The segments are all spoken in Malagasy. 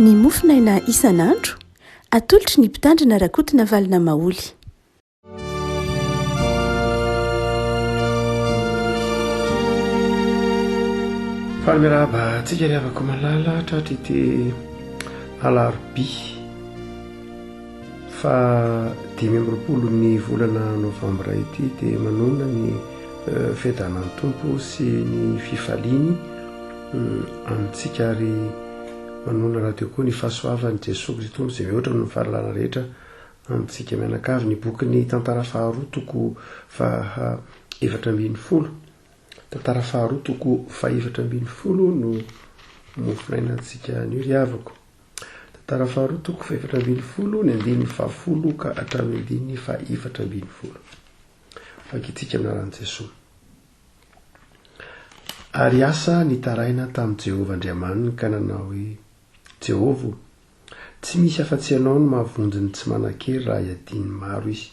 Ny mofonaina isan'andro, atolotry ny Mpitandrina Rakotonavalona Maholy. Faly miarahaba antsika ry havako malala tratry ity alarobia faha 25 ny volana novambra ity dia manonona ny eh, fiadanan'ny Tompo sy ny fifaliany mm, amintsika ary manonona rahateo koa ny fahasoavan'i Jesoa Kristy Tompo izay mihoatra noho ny fahalalana rehetra Amintsika mianakavy ny bokin'ny Tantara faharoa toko faha 14. Tantara faharoa toko faha 14 no mofonainantsika anio ry havako. Tantara faharoa toko faha 14 ny andininy fahafolo ka hatramin'ny andininy faha 14. Vakintsika amin'ny anaran'i Jesoa. Ary Asa nitaraina tamin'i Jehovah Andriamaniny ka nanao hoe, Jehovah o, Tsy misy afa-tsy Ianao no mahavonjy ny tsy manan-kery raha iadian'ny maro izy,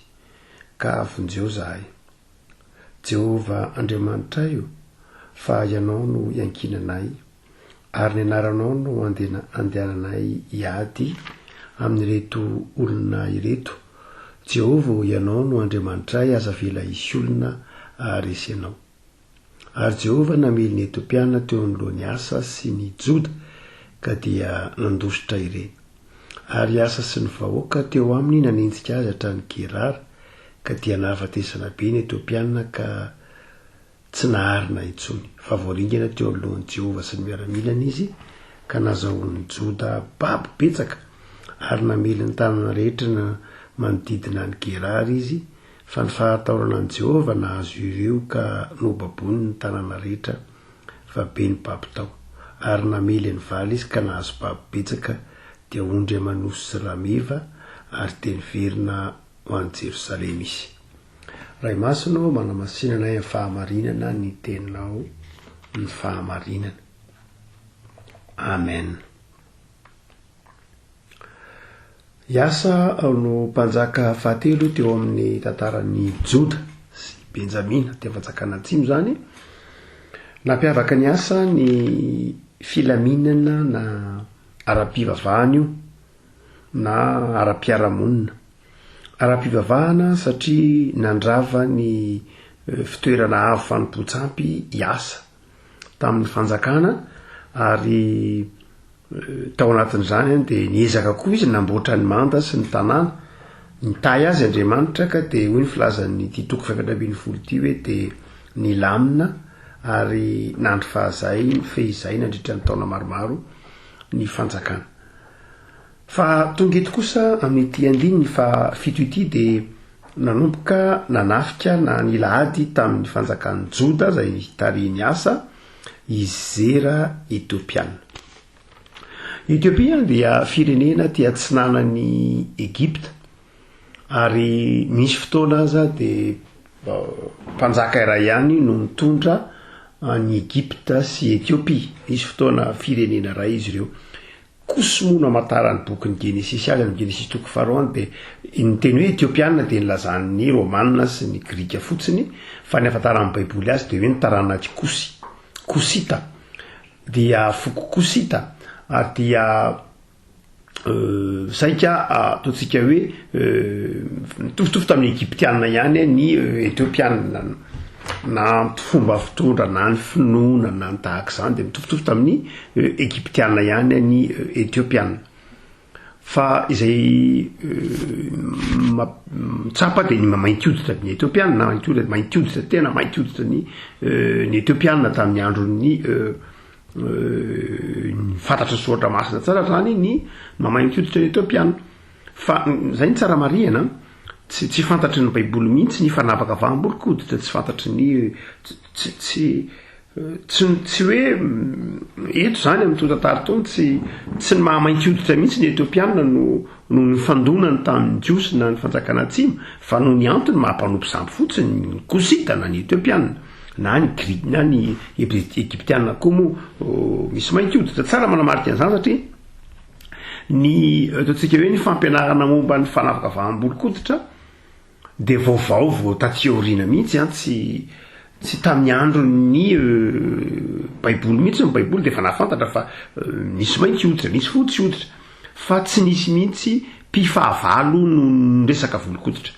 ka vonjeo izahay. Jehovah Andriamanitray o, fa Ianao no iankinanay, ary ny anaranao no andehananay hiady amin'ireto olona ireto. Jehovah o, Ianao no Andriamanitray, aza avela hisy olona haharesy Anao. Ary Jehovah namely ny Etiopiana teo anoloan'i Asa sy ny Joda, ka dia nandositra ireny. Ary Asa sy ny vahoaka teo aminy nanenjika azy hatrany Gerara, ka dia nahafatesana be ny Etiopiana ka tsy naharina intsony, fa voaringana teo anoloan'i Jehovah sy ny miaramilany izy, ka nazahoan'ny Joda babo betsaka, ary namely ny tanana rehetra manodidina an'i Gerara izy, Fa ny fahatahorana an'i Jehovah nahazo ireo ka nobaboiny ny tanàna rehetra fa be ny babo tao. Ary namely an'i Vala izy ka nahazo babo betsaka, dia ondry aman'osy sy rameva, ary dia niverina ho any Jerosalema izy. Ray Masina ô, manamasina anay amin'ny fahamarinana ny Teninao ny fahamarinana. Amen. I Asa no mpanjaka fahatelo teo amin'ny tantaran'i Joda sy Benjamina, teo fanjakana atsimo izany. Nampiavaka an'i Asa ny filaminana na ara-pivavahana io na ara-piarahamonina. Ara-pivavahana satria nandrava ny fitoerana avo fanompoan-tsampy i Asa tamin'ny fanjakana ary Tao anatin'izany dia niezaka koa izy namboatra ny manda sy ny tanàna. Nitahy azy Andriamanitra ka dia hoy ny filazan'ity toko faha-14 ity hoe dia nilamina ary nandry fahazay nifehy izay nandritra ny taona maromaro ny fanjakana. Fa tonga eto kosa amin'ity andininy faha-7 ity dia nanomboka nanafika na nila ady tamin'ny fanjakan'i Joda izay tarihin'i Asa i Zera Etiopiana. Etiopia dia firenena aty atsinanan'i Egypta ary misy fotoana aza dia mpanjaka iray ihany no nitondra an'i Egypta sy Etiopia. Nisy fotoana firenena iray izy ireo. Kosy moa no amantaran'ny bokin'ny Genesisy azy, amin'ny Genesisy toko faharoa any dia ny teny hoe Etiopiana dia nilazan'ny Romana sy ny Grika fotsiny, fa ny ahafantaran'ny Baiboly azy dia hoe ny taranak'i Kosy, Kosita, dia foko Kosita, ary dia saika ataontsika hoe mitovitovy tamin'ny Egyptiana ihany ny Etiopiana. Na ny fomba fitondra na ny finoana na ny tahaka izany dia mitovitovy tamin'ny Egyptiana ihany ny Etiopiana. Fa izay tsapa dia ny mainty hoditra ny Etiopiana na mainty hoditra, mainty hoditra tena mainty hoditra ny ny Etiopiana tamin'ny andron'ny fantatry ny soratra masina tsara zany ny mamainty hoditra ny Etiopiana. Fa zay ny tsara marihana, tsy tsy fantatry ny baiboly mihitsy ny fanavakavaham-bolon-koditra, tsy fantatry ny tsy tsy tsy tsy hoe eto zany amin'itony tantara itony tsy tsy ny maha mainty hoditra mihitsy ny Etiopiana no no nifandonany tamin'ny Jiosy na ny fanjakana atsimo fa noho ny antony maha mpanompo sampy fotsiny ny Kosita na ny Etiopiana na ny Gri na ny Egyptiana koa moa misy mainty hoditra. Tsara manamarika an'izany satria Ny ataontsika hoe ny fampianarana momba ny fanavakavaham-bolon-koditra dia vaovao vao taty aoriana mihitsy an, tsy tsy tamin'ny andron'ny baiboly mihitsy, ny baiboly dia efa nahafantatra fa nisy mainty hoditra, nisy fotsy hoditra. fa tsy nisy mihitsy mpifahavalo noho ny resaka volon-koditra,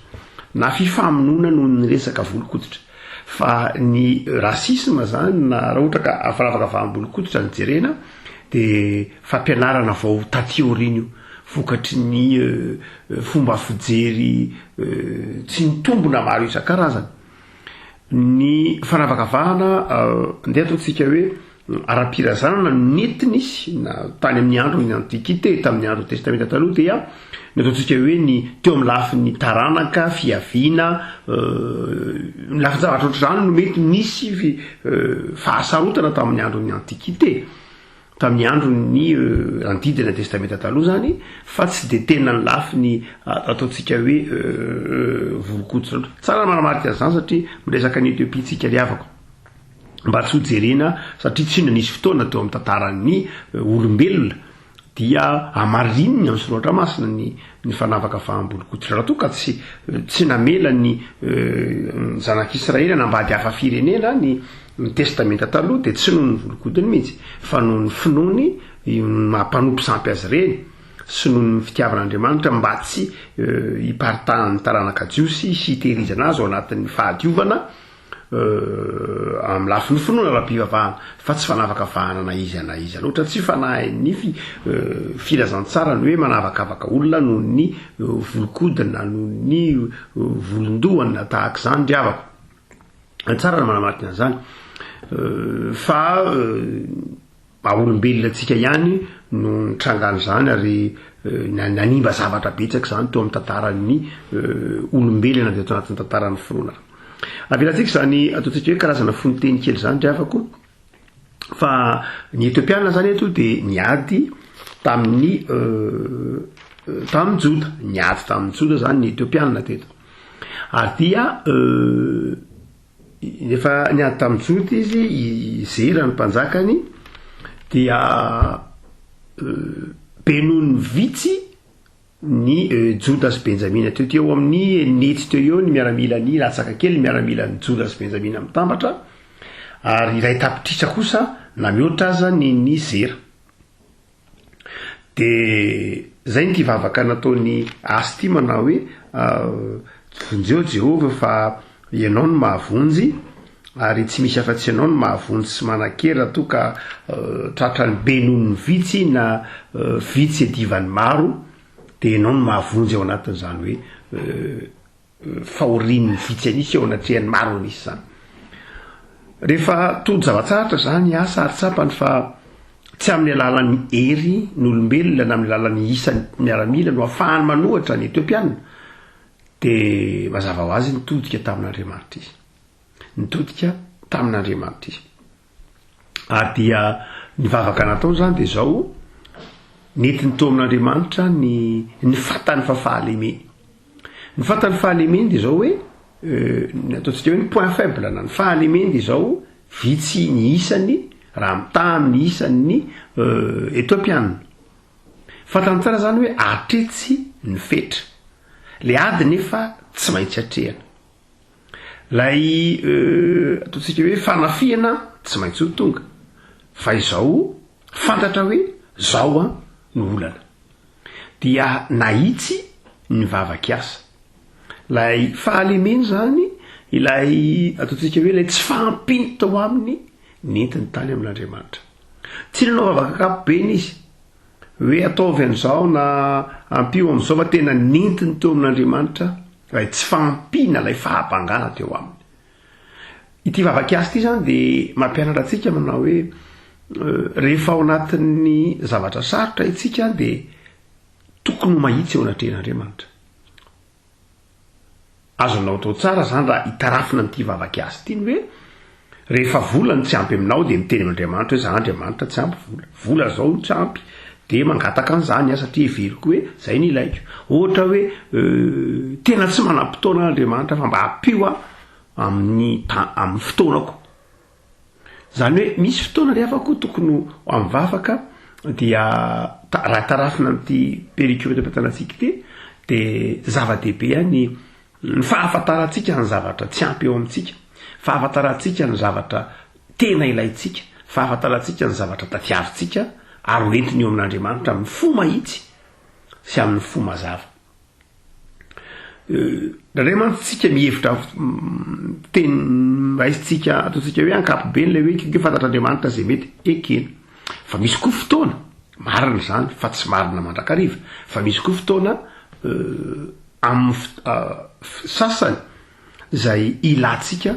na fifamonoana noho ny resaka volon-koditra. Fa ny racisme zany na raha ohatra ka fanavakavaham-bolon-koditra no jerena de fampianarana vao taty aoriana io, vokatry ny fomba fijery tsy mitombina maro isan-karazany. Ny fanavakavahana ndeha ataontsika hoe ara-pirazanana no nety nisy na tany amin'ny andron'ny Antikite, tamin'ny andron'ny Testamenta Taloha dia ny ataontsika hoe ny teo amin'ny lafiny taranaka, fiaviana, ny lafin-javatra ohatr'izany no mety nisy fahasarotana tamin'ny andron'ny Antikite, tamin'ny andron'ny nanodidina ny Testamenta Taloha izany, fa tsy dia tena ny lafiny ataontsika hoe volon-koditra loatra. Tsara ny manamarika an'izany satria miresaka ny Etiopia tsika ry havako. Mba tsy ho jerena satria tsy inona nisy fotoana teo amin'ny tantaran'ny olombelona dia hamarininy amin'ny soratra masina ny ny fanavakavaham-bolon-koditra raha toa ka tsy tsy namela ny zanak'Israely hanambady hafa firenena ny ny testamenta taloha dia tsy noho ny volon-kodiny mihitsy fa noho ny finoany maha mpanompo sampy azy ireny sy noho ny fitiavan'Andriamanitra mba tsy hiparitahan'ny taranaka jiosy sy hitehirizana azy ao anatin'ny fahadiovana Amin'ny lafiny finoana ara-pivavahana, fa tsy fanavakavahana na iza na iza loatra. Tsy fanahin'ny filazantsara ny hoe manavakavaka olona noho ny volon-kodiny na noho ny volon-dohany na tahaka izany ry havako. Tsara ny manamarika an'izany. Fa Maha olombelona antsika ihany no nitrangan'izany ary nanimba zavatra betsaka izany teo amin'ny tantaran'ny olombelona dia tao anatin'ny tantaran'ny finoana. Avelantsika izany ataontsika hoe karazana fononteny kely izany ry havako fa ny Etiopiana izany eto dia niady tamin'ny tamin'ny Joda, niady tamin'ny Joda izany ny Etiopiana teto. Ary dia Rehefa niady tamin'i Joda izy, i Zera ny mpanjakany, dia be noho ny vitsy ny Joda sy Benjamina. Teo teo amin'ny enina hetsy teo eo ny miaramilan'ny latsaka kely, ny miaramilan'i Joda sy Benjamina mitambatra, ary 1 tapitrisa kosa na mihoatra aza ny ny Zera. De zay ny vavaka nataon'i Asa ity manao hoe, Vonjeo Jehovah fa Ianao no mahavonjy, ary tsy misy afa-tsy Ianao no mahavonjy sy manan-kery raha toa ka tratran'ny be noho ny vitsy na vitsy iadivan'ny maro, de Ianao no mahavonjy ao anatin'izany hoe fahorian'ny vitsy an'isa eo anatrehan'ny maro an'isa izany. Rehefa tojo zava-tsarotra izany asa ary tsapany fa tsy amin'ny alalan'ny hery ny olombelona na amin'ny alalan'ny isan'ny miaramila no afahany manohatra ny Etiopiana, dia mazava ho azy nitodika tamin'Andriamanitra izy. Nitodika tamin'Andriamanitra izy. Ary dia ny vavaka nataony izany dia izao, nentiny teo amin'Andriamanitra ny ny fatany fa fahalemeny. Ny fatany fahalemeny dia izao hoe, ny ataontsika hoe ny point faible na ny fahalemeny dia izao, vitsy ny isany raha mitaha amin'ny isan'ny Etiopiana. Fantany tsara izany hoe hatretsy ny fetra. Le ady nefa tsy maintsy atrehana. Ilay ataontsika hoe fanafihana tsy maintsy ho tonga fa izao fantatra hoe zao an no olana. Dia nahitsy ny vavak'i Asa. Ilay fahalemeny izany, ilay ataontsika hoe ilay tsy fahampiany tao aminy nentiny tany amin'Andriamanitra. Tsy nanao vavaka ankapobeny izy. Hoe ataovy an'izao na ampio amin'izao fa tena nentiny teo amin'Andriamanitra ilay tsy fahampiana, ilay fahabangana teo aminy. Ity vavak'asa ity izany dia mampianatra antsika manao hoe rehefa ao anatin'ny zavatra sarotra isika dia tokony ho mahitsy eo anatrehan'Andriamanitra. Azonao atao tsara zany raha hitarafina an'ity vavak'i Asa ity ny hoe, rehefa vola no tsy ampy aminao dia miteny amin'Andriamanitra hoe za Andriamanitra tsy ampy vola, vola zao no tsy ampy, dia mangataka an'izany aho satria heveriko hoe zay no ilaiko. Ohatra hoe tena tsy manam-potoana aho Andriamanitra fa mba ampio aho amin'ny ta- amin'ny fotoanako. Zany hoe misy fotoana ry hafa koa tokony ho amin'ny vavaka dia raha tarafina amin'ity perikope eto am-pitanantsika ity de zava-dehibe ihany ny fahafantarantsika ny zavatra tsy ampy eo amintsika, fahafantarantsika ny zavatra tena ilaintsika, fahafantarantsika ny zavatra tadiavintsika ary ho entiny eo amin'Andriamanitra amin'ny fo mahitsy. sy amin'ny fo mazava. Indraindray mantsy tsika mihevitra teny raisintsika ataontsika hoe ankapobeny ilay hoe kiko fantatr'Andriamanitra izay mety, ekena. Fa misy koa fotoana, marina izany fa tsy marina mandrakariva, fa misy koa fotoana amin'ny sasany izay ilantsika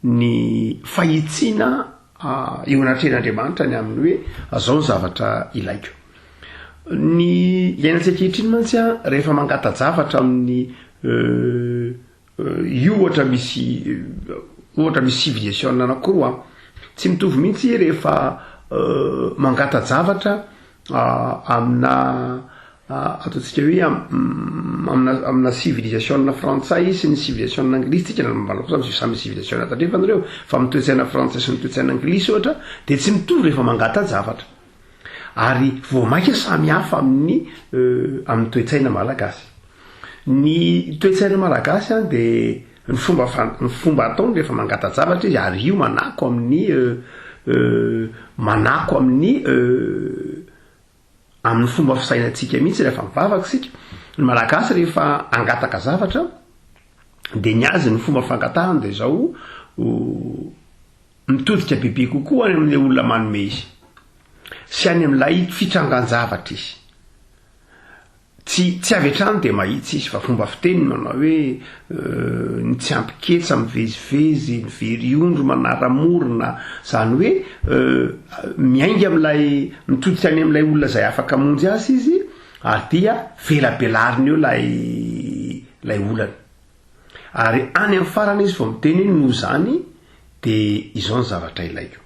ny fahitsiana eo anatrehan'Andriamanitra ny amin'ny hoe zao ny zavatra ilaiko. Ny iainantsika ankehitriny mantsy an, rehefa mangata-javatra amin'ny io ohatra misy ohatra misy civilisation anankiroa an, tsy mitovy mihitsy rehefa mangata-javatra amina ataontsika hoe amina amina civilisation frantsay sy ny civilisation anglisy tsika na mba koa samy civilisation tandrefana ireo fa amin'ny toe-tsaina frantsay sy ny toe-tsaina anglisy ohatra de tsy mitovy rehefa mangata-javatra ary vao mainka samy hafa amin'ny amin'ny toe-tsaina malagasy. Ny toe-tsaina malagasy an de ny fomba fan- ny fomba ataony rehefa mangata-javatra izy ary io manako amin'ny manako amin'ny amin'ny fomba fisainantsika mihitsy rehefa mivavaka isika. Ny malagasy rehefa hangataka zavatra de ny azy ny fomba fangatahany de zao mitodika bebe kokoa any amin'ilay olona manome izy sy any amin'ilay fitrangan-javatra izy. Tsy tsy avy hatrany dia mahitsy izy fa fomba fiteny ny manao hoe ny tsy ampy ketsa mivezivezy, ny very ondry manara-morona, izany hoe miainga amin'ilay, mitodika any amin'ilay olona izay afaka hamonjy azy izy ary dia velabelariny eo ilay ilay olana. Ary any amin'ny farany izy vao miteny hoe noho izany dia izao ny zavatra ilaiko.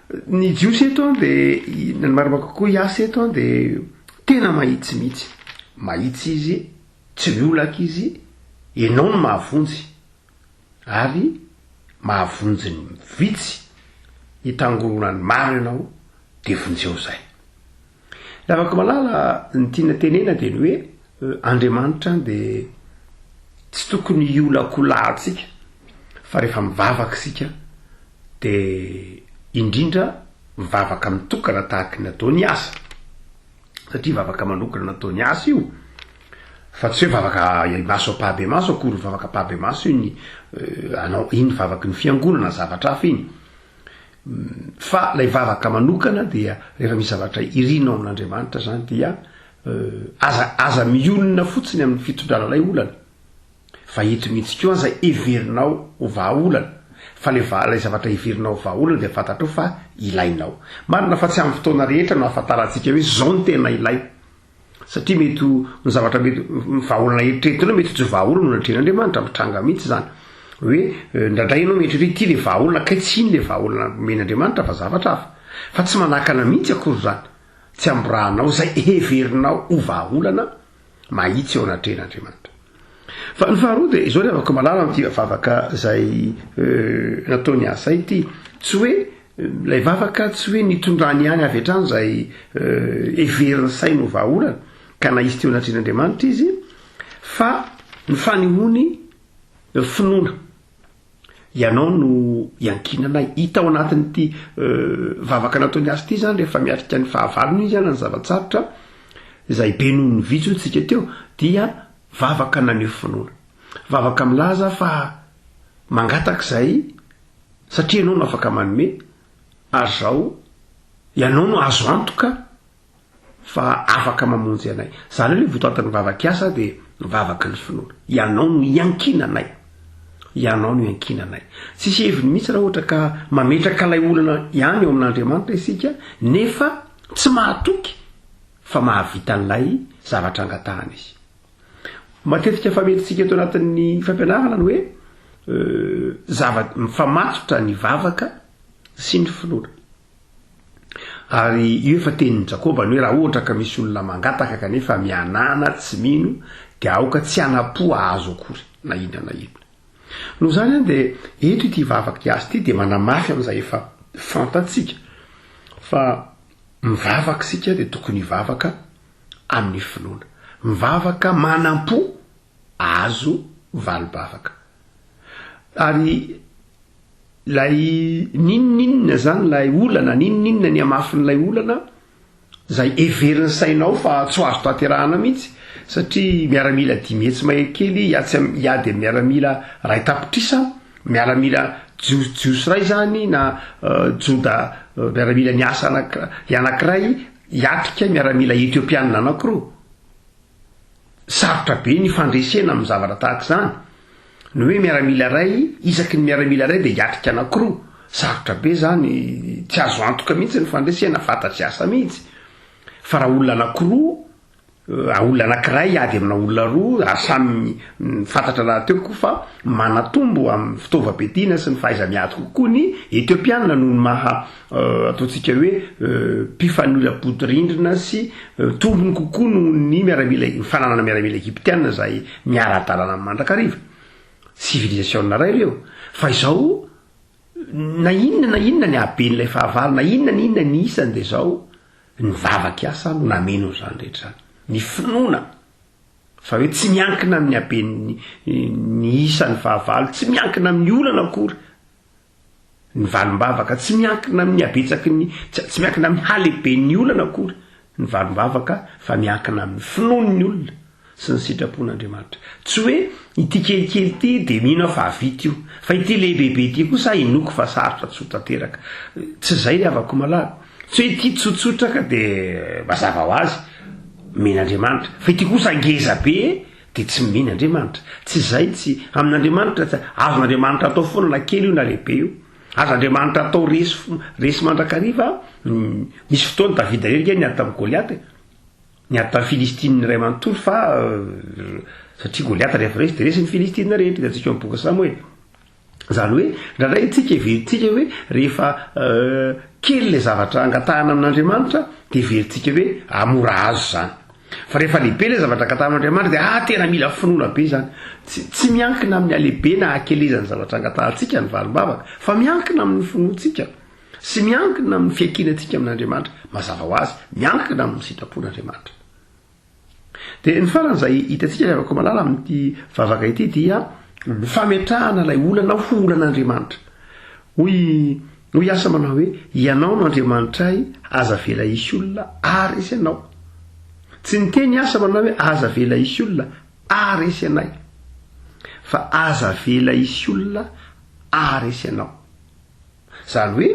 Ny Jiosy eto an dia, ny marina kokoa i Asa eto an dia tena mahitsy mihitsy. Mahitsy izy, tsy miolaka izy, ianao no mahavonjy ary mahavonjy ny vitsy hitangoronan'ny maro ianao dia vonjeo izay. Ravako malala, ny tiana tenena dia ny hoe Andriamanitra dia tsy tokony hiolakolahantsika fa rehefa mivavaka isika dia indrindra mivavaka mitokana tahaky ny ataon'i Asa satria vavaka manokana nataon'i Asa io fa tsy hoe vavaka imaso ampahabemaso akory, vavaka ampahabemaso iny anao iny vavaky ny fiangonana zavatra hafa iny. Fa ilay vavaka manokana dia rehefa misy zavatra irinao amin'Andriamanitra zany dia aza aza mionona fotsiny amin'ny fitondrana ilay olana fa eto mihitsy koa aza heverinao ho vahaolana fa le va ilay zavatra heverinao ho vahaolana dia fantatrao fa ilainao. Marina fa tsy amin'ny fotoana rehetra no ahafantarantsika hoe zao no tena ilaina. Satria mety ho ny zavatra mety ny vahaolana eritreretinao mety tsy ho vahaolana no natrehin'Andriamanitra, mitranga mihitsy izany. Hoe indraindray ianao mieritreritra hoe ity le vahaolana kay tsy iny le vahaolana omen'Andriamanitra fa zavatra hafa. Fa tsy manakana mihitsy akory izany. Tsy amborahanao izay heverinao ho vahaolana mahitsy eo anatrehan'Andriamanitra. Fa ny faharoa dia izao ry havako malala amin'ity vavaka izay nataon'i Asa ity, tsy hoe ilay vavaka tsy hoe nitondrany ihany avy hatrany izay heverin'ny sainy ho vahaolana ka nahitsy teo anatrehan'Andriamanitra izy fa ny fanehoany finoana. Ianao no iankinanay. Hita ao anatin'ity vavaka nataon'i Asa ity izany rehefa miatrika ny fahavalony izy na ny zava-tsarotra izay be noho ny vitsy hoy tsika teo dia vavaka naneho finoana. Vavaka milaza fa mangataka izay satria ianao no afaka manome ary izao ianao no azo antoka fa afaka mamonjy anay. Zany hoe le votoatin'ny vavak'i Asa dia vavaky ny finoana. Ianao no iankinanay. Ianao no iankinanay. Tsisy heviny mihitsy raha ohatra ka mametraka ilay olana ihany eo amin'Andriamanitra isika nefa tsy mahatoky fa mahavita an'ilay zavatra angatahana izy. Matetika fametritsika eto anatin'ny fampianarana ny hoe zava- mifamatotra ny vavaka sy ny finoana. Ary io efa tenin'i Jakoba ny hoe raha ohatra ka misy olona mangataka kanefa mihanahana tsy mino dia aoka tsy hanam-po hahazo akory na inona na inona. Noho izany dia eto ity vavaka Asa ity dia manamafy amin'izay efa fantatsika fa mivavaka isika dia tokony hivavaka amin'ny finoana. Mivavaka manam-po azo valim-bavaka. Ary ilay n'inon'inona izany ilay olana, n'inon'inona ny hamafin'ilay olana, Izay heverin'ny sainao fa tsy ho azo tanterahana mihitsy, satria miaramila 500 mahery kely hiatsy hiady amin'ny miaramila 1 tapitrisa, miaramila jiosy jiosy iray izany na joda miaramila niasa anankiray hiatrika miaramila etiopianina anankiroa. Sarotra be ny fandresena amin'ny zavatra tahaka izany. Ny hoe miaramila iray, isaky ny miaramila iray dia hiatrika anankiroa. Sarotra be izany, tsy azo antoka mihitsy ny fandresena, fantatr'i Asa mihitsy. Fa raha olona anankiroa, olona anankiray hiady amina olona roa, ary samy fantatra rahateo koa fa manatombo amin'ny fitaovam-piadiana sy ny fahaiza-miady kokoa ny Etiopiana noho ny maha ataontsika hoe mpifanila-bodirindrina sy tombony kokoa noho ny miaramila, ny fananana miaramila egyptiana izay miara-dalana aminy mandrakariva. Civilisation iray ireo. Fa izao, na inona na inona ny haben'ilay fahavalo, na inona na inona ny isany dia izao, ny vavak'i Asa no nameno an'izany rehetra izany. Ny finoana fa hoe tsy miankina amin'ny haben'ny ny isan'ny fahavalo, tsy miankina amin'ny olana akory Ny valim-bavaka tsy miankina amin'ny habetsaky ny, tsy miankina amin'ny halehiben'ny olana akory ny valim-bavaka fa miankina amin'ny finoan'ny olona sy ny sitrapon'Andriamanitra. Tsy hoe ity kelikely ity dia mino aho fa hahavita io, fa ity lehibebe ity kosa inoako fa sarotra tsy ho tanteraka. Tsy izay ry havako malala. Tsy hoe ity tsotsotra ka dia mazava ho azy omen'Andriamanitra, fa ity kosa ngeza be Dia tsy mino Andriamanitra. Tsy izay, tsy, amin'Andriamanitra, tsy, azon'Andriamanitra atao foana na kely io na lehibe io. Azon'Andriamanitra atao resy, resy mandrakariva, nisy fotoana Davida irery nge niady tamin'i Goliata e. Niady tamin'ny Filistina iray manontolo fa, satria Goliata rehefa resy dia resy ny Filistina rehetra, hitantsika ao amin'ny boky Samoela. Izany hoe, indraindray isika heverintsika hoe rehefa kely ilay zavatra angatahana amin'Andriamanitra dia heverintsika hoe ah mora azo izany. Fa rehefa lehibe ilay zavatra angatahana amin'Andriamanitra dia ah tena mila finoana be izany. Tsy, tsy miankina amin'ny halehibe na hakelezan'ny zavatra angatahantsika ny valim-bavaka, fa miankina amin'ny finoantsika sy miankina amin'ny fiankinantsika amin'Andriamanitra. Mazava ho azy, miankina amin'ny sitrapon'Andriamanitra. Dia ny farany izay hitantsika ry havako malala amin'ity vavaka ity dia ny fametrahana ilay olana ho olan'Andriamanitra. Hoy hoy Asa manao hoe, Ianao no Andriamanitray, aza avela hisy olona haharesy anao. Tsy niteny Asa manao hoe aza avela hisy olona haharesy anay, fa aza avela hisy olona haharesy anao. Izany hoe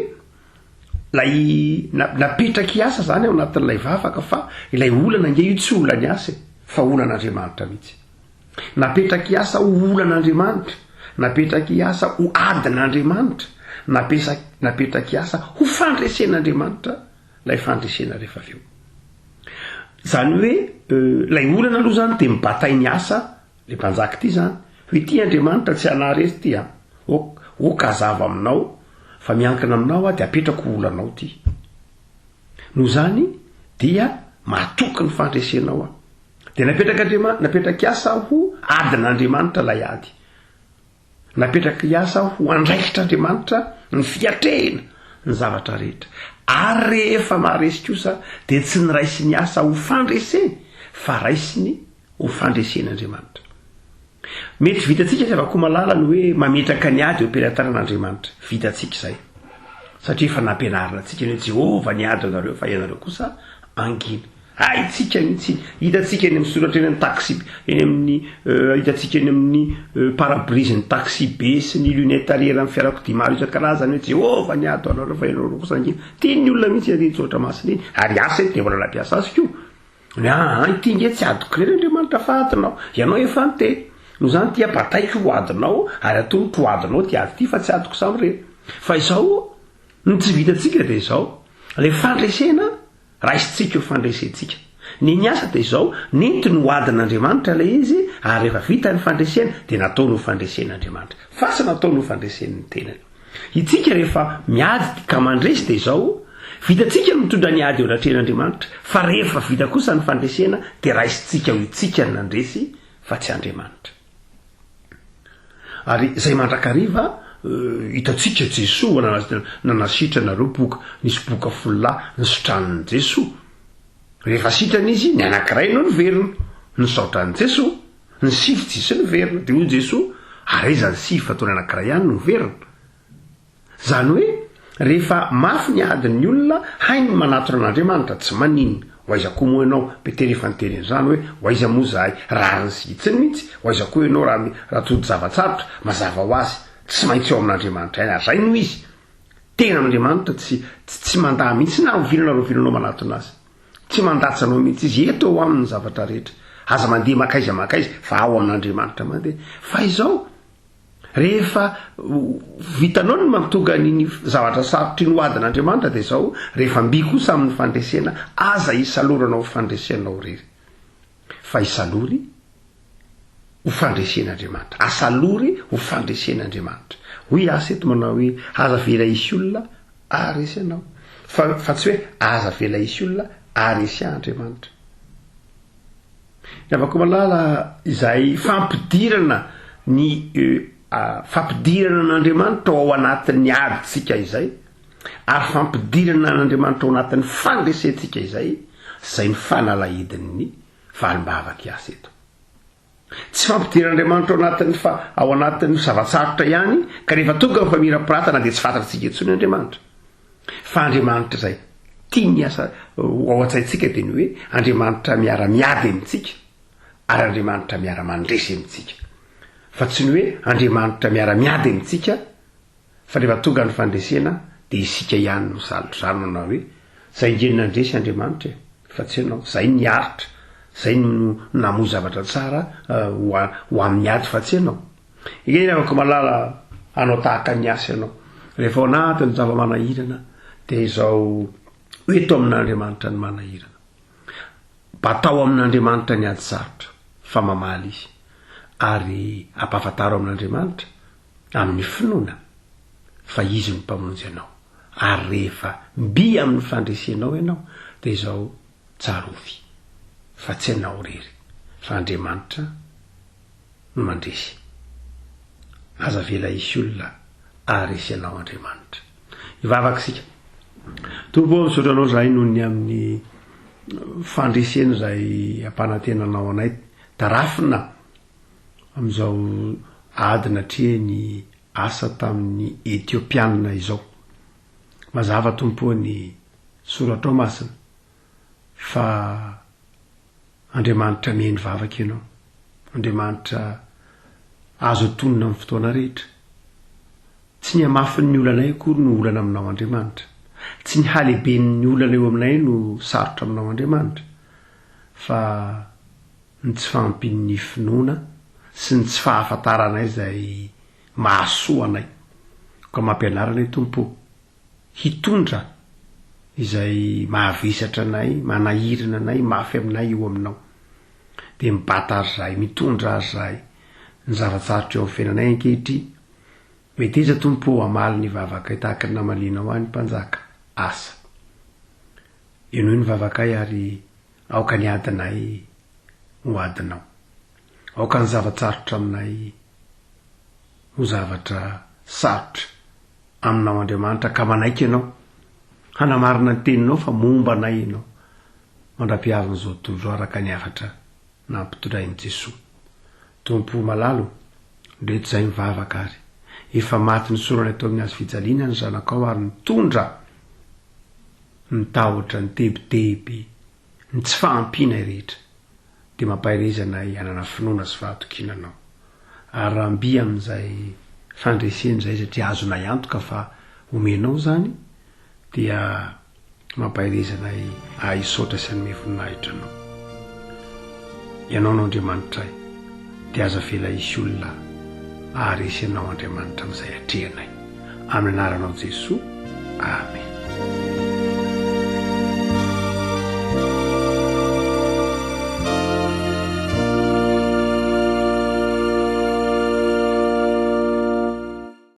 ilay napetrak'i Asa izany ao anatin'ilay vavaka fa ilay olana ange io tsy olan'i Asa e, fa olan'Andriamanitra mihitsy. Napetrak'i Asa ho olan'Andriamanitra, napetrak'i Asa ho adin'Andriamanitra, napetrak'i Asa ho fandresen'Andriamanitra ilay fandresena rehefa avy eo. Izany hoe ilay olana aloha izany dia mibatain'i Asa Le mpanjaka ity zany, hoe ity Andriamanitra tsy hanahy resy ity an! Ok, ok hazava aminao fa miankina aminao aho de apetrako ho olanao ity. Noho izany dia matoky ny fandresenao aho. De napetrak'Andriama-, napetrak'i Asa ho adin'Andriamanitra ilay ady. Napetrak'i Asa ho andraikitr'Andriamanitra ny fiatrehina ny zavatra rehetra. Ary rehefa maharesy kosa dia tsy ny raisin'i Asa ho fandreseny fa raisiny ho fandresen'Andriamanitra. Mety vitantsika ry Ravakomalala ny hoe mametraka ny ady eo am-pelatanan'Andriamanitra. Vitantsika izay. Satria efa nampianarina antsika ny hoe Jehovah niady ho anareo fa ianareo kosa hangina. Haintsika mihitsy iny. Hitantsika eny amin'ny soratra eny amin'ny taxi, eny amin'ny hitantsika eny amin'ny pare-brise ny taxi be sy ny lunette arrière amin'ny fiarakodia maro isan-karazany hoe Jehovah niady ho anareo fa ianareo kosa hangina. Tian'ny olona mihitsy iny andinin-tsoratra masina iny. Ary asa iny dia mbola nampiasa azy koa. Ny ahy ity nge tsy adiko irery Andriamanitra fa adinao. Ianao efa niteny. Noho izany ity ampataiko ho adinao ary atolotro ho adinao ity ady ity fa tsy adiko samirery. Fa izao, ny tsy vitantsika dia izao, ilay fandresena, raisintsika ho fandresentsika. Ny ny asa dia izao, nentiny ho adin'Andriamanitra ilay izy ary rehefa vita ny fandresena dia nataony ho fandresen'Andriamanitra. Fa tsy nataony ho fandresen'ny tenany. Itsika rehefa miady ka mandresy dia izao, vitantsika ny mitondra ny ady eo anatrehan'Andriamanitra, fa rehefa vita kosa ny fandresena dia raisintsika ho itsika ny nandresy fa tsy Andriamanitra. Ary izay mandrakariva hitantsika Jesoa nanasitrana ireo boka, nisy boka fololahy nositranin'i Jesoa. Rehefa sitrana izy, ny anankiray no niverina, nisaotra an'i Jesoa. Ny sivy tsisy niverina. Dia hoy Jesoa, Ary aiza ny sivy fa toa ny anankiray ihany no niverina? Izany hoe, Rehefa mafy ny adin'ny olona, hainy ny manatona an'Andriamanitra, tsy maninona. Ho aiza koa moa ianao? Petera efa niteny an'izany hoe, Ho aiza moa izahay? Rariny sy hitsiny mihitsy. Ho aiza koa ianao raha raha tojo zava-tsarotra? Mazava ho azy, tsy maintsy eo amin'Andriamanitra ihany. Ary izay no izy. Tena Andriamanitra tsy tsy mandà mihitsy na oviana na oviana anao manatona Azy. Tsy mandatsa anao mihitsy Izy. Eto eo Aminy ny zavatra rehetra. Aza mandeha mankaiza mankaiza fa ao amin'Andriamanitra mandeha. Fa izao, rehefa vitanao ny mampitonga an'iny zavatra sarotra iny ho adin'Andriamanitra dia izao, rehefa mby kosa amin'ny fandresena, aza isalorana ho fandresenao irery. Fa isalory ho fandresen'Andriamanitra. Asalory ho fandresen'Andriamanitra. Hoy Asa eto manao hoe, aza avela hisy olona haharesy anao. Fa, fa tsy hoe aza avela hisy olona haharesy ahy Andriamanitra. Ny havako malala, izay fampidirana ny fampidirana an'Andriamanitra ao anatin'ny adintsika izay, ary fampidirana an'Andriamanitra ao anatin'ny fandresentsika izay, izay ny fanalahidin'ny valim-bavaka hiasa eto. Tsy fampidiran'Andriamanitra ao anatin'ny fa ao anatin'ny zava-tsarotra ihany, ka rehefa tonga ny famirapiratana dia tsy fantatsika intsony Andriamanitra. Fa Andriamanitra izay tiany hiasa ao an-tsaintsika dia ny hoe Andriamanitra miara-miady amintsika ary Andriamanitra miara-mandresy amintsika. Fa tsy ny hoe Andriamanitra miara-miady amintsika Fa rehefa tonga ny fandresena dia isika ihany no salotra izany manao hoe, zay nge nandresy Andriamanitra e, fa tsy ianao, zay niaritra, zay no namoy zavatra tsara ho ho amin'ny ady fa tsy ianao. Eny havako malala hanao tahaka ny asa ianao. Rehefa ao anatin'ny zava-manahirana dia izao eto amin'Andriamanitra ny manahirana. Batao amin'Andriamanitra ny ady sarotra fa mamaly Izy ary ampahafantaro amin'Andriamanitra amin'ny finoana fa Izy no Mpamonjy anao, ary rehefa mby amin'ny fandresenao ianao dia izao tsarovy fa tsy ianao irery fa Andriamanitra no mandresy. Aza avela hisy olona aharesy anao Andriamanitra. Hivavaka isika. Tompo ô, misaotra Anao izahay noho ny amin'ny fandresena izay ampanantenanao anay. Tarafina amin'izao ady natrehin'i Asa tamin'ny Etiopianina izao. Mazava Tompo ô ny soratrao masina fa Andriamanitra mihaino vavaka Ianao, Andriamanitra azo atonina amin'ny fotoana rehetra. Tsy ny hamafin'ny olanay akory no olana aminao Andriamanitra. Tsy ny halehiben'ny olana eo aminay no sarotra aminao Andriamanitra fa ny tsy fahampian'ny finoana sy ny tsy fahafantaranay izay mahasoa anay. Koa mampianara anay Tompo ô, hitondra izay mahavesatra anay, manahirana anay, mafy aminay eo Aminao. Dia mibata azy izahay, mitondra azy izahay, ny zava-tsarotra eo amin'ny fiainanay ankehitriny. Meteza Tompo ô, hamaly ny vavakay tahaka ny namalianao ahy ny mpanjaka Asa. Henoy ny vavakay ary Aoka ny adinay ho adinao. Aoka ny zava-tsarotra aminay ho zavatra sarotra aminao Andriamanitra ka manaiky Ianao hanamarina ny teninao fa momba anay Ianao mandra-pihavin'izao tontolo izao araka ny hafatra nampitondrain'i Jesoa. Tompo malala o, ndreto izay mivavaka ary efa maty nisorana teo amin'ny hazo fijaliana ny zanakao ary nitondra ny tahotra, ny tebiteby, ny tsy fahampianay rehetra, dia mampahereza anay hanana finoana sy fahatokiana Anao. Ary raha mby amin'izay fandresena izay, satria azonay antoka fa omenao izany, dia mampahereza anay hahisaotra sy hanome voninahitra Anao. Ianao no Andriamanitray, dia aza avela hisy olona haharesy Anao Andriamanitra amin'izay atrehanay. Amin'ny anaranao Jesoa. Amen.